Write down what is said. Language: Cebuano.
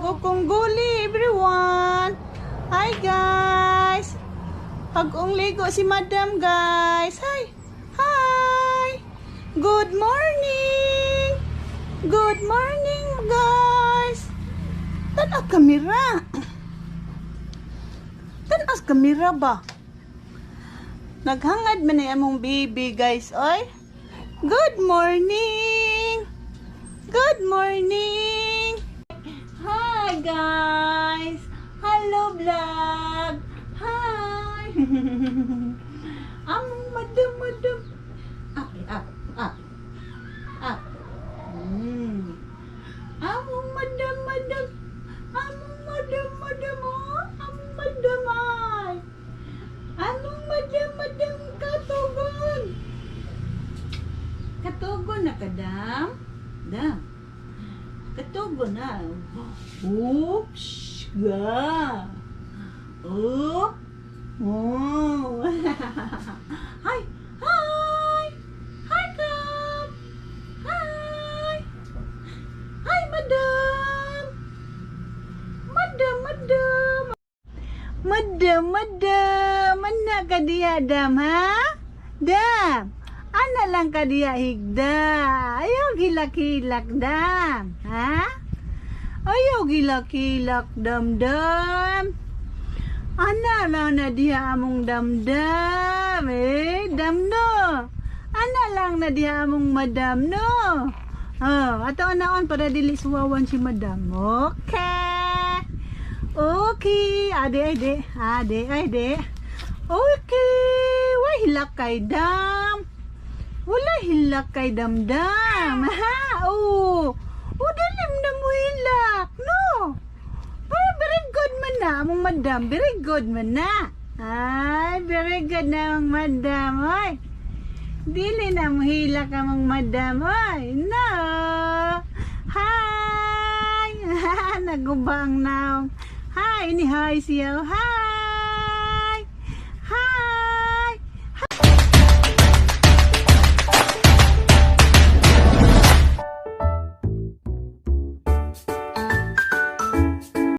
Bag-o kong guli, everyone. Hi, guys. Bag-ong ligo si Madam, guys. Hi. Hi. Good morning. Good morning, guys. Tan-aw kamera. Tan-aw kamera ba? Naghangad man ni among baby, guys, oy. Good morning. Good morning. Hi, guys. Hello, vlog. Hi. Among madam, madam. Up, up, up. Up. Among madam, madam. Among madam, madam, oh. Among madam, ay. Among madam, madam, katugon. Katugon na ka, dam? Dam. Katugon na. Oops. Ga. Oh. Oh. Hi. Hi. Hi, Kap. Hi. Hi, madam. Madam, madam. Madam, madam. Ana ka diya, dam, ha? Dam. Ana lang ka diya, higda. Ayaw hilak-hilak, dam. Ha? Ayaw hilak-hilak, dam, dam. Ana lang na diha among damdam. Eh, dam no. Ana lang na diha among madam no. Oh, ato naon para dili suwawan si madam. Okay. Okay, ade ade, ade ade. Okay, why hilak kay dam? Wala hilak kay damdam. Ha? Oh. Oh, dilim na mo hilak, no? Pero very good man na, among madam. Very good man na. Ay, very good na among madam. Ay. Dili na mo hilak among madam. Ay, no. Hi! Nagubang naong. Hi, ni hi siya. Hi!